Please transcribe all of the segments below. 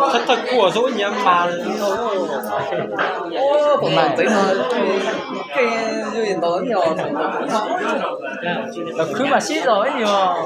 Thawj thawj kuaj xwb nyiam mas. Los khwb mas sib zos ib nyuag.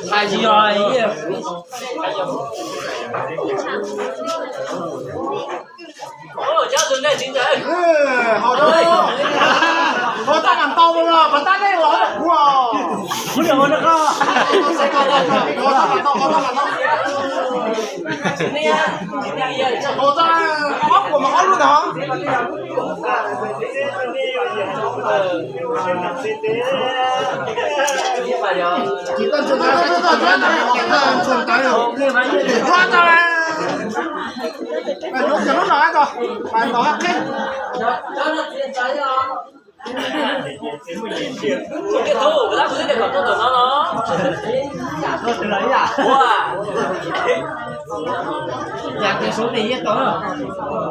Hais tsis yog. Hos tab mas tau los pas tab nej los kuv os. Hos tab ob kuas mas ob lub ntag. Tsis tau ntshua ntawd, tsis tau ntshua ntawd, tsis tau ntshua ntawd. Yuav kiag lub no tos, mas tos qheb.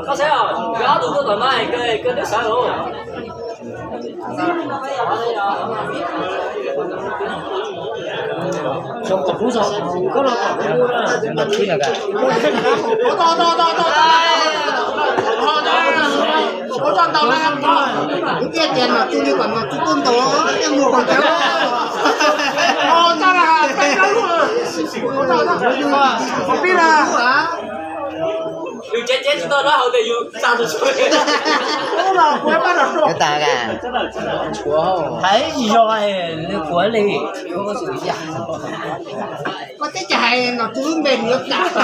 Koj saib, ob tug tuaj tom no, koj twb sawv los. Ua tau ntau na, kuv thiaj tias nom tswv li kom nom tswv tuaj ntaus thiaj mus kom cawv. Pib na. Yus tsev tsev tsis tau noj hauv tias yus tsa tus tshuav. Ub, kuv pab rau. Hais tsis yog, nws kuav li. Koj teb cas hais nom tswv lub npe nws yuav tsa.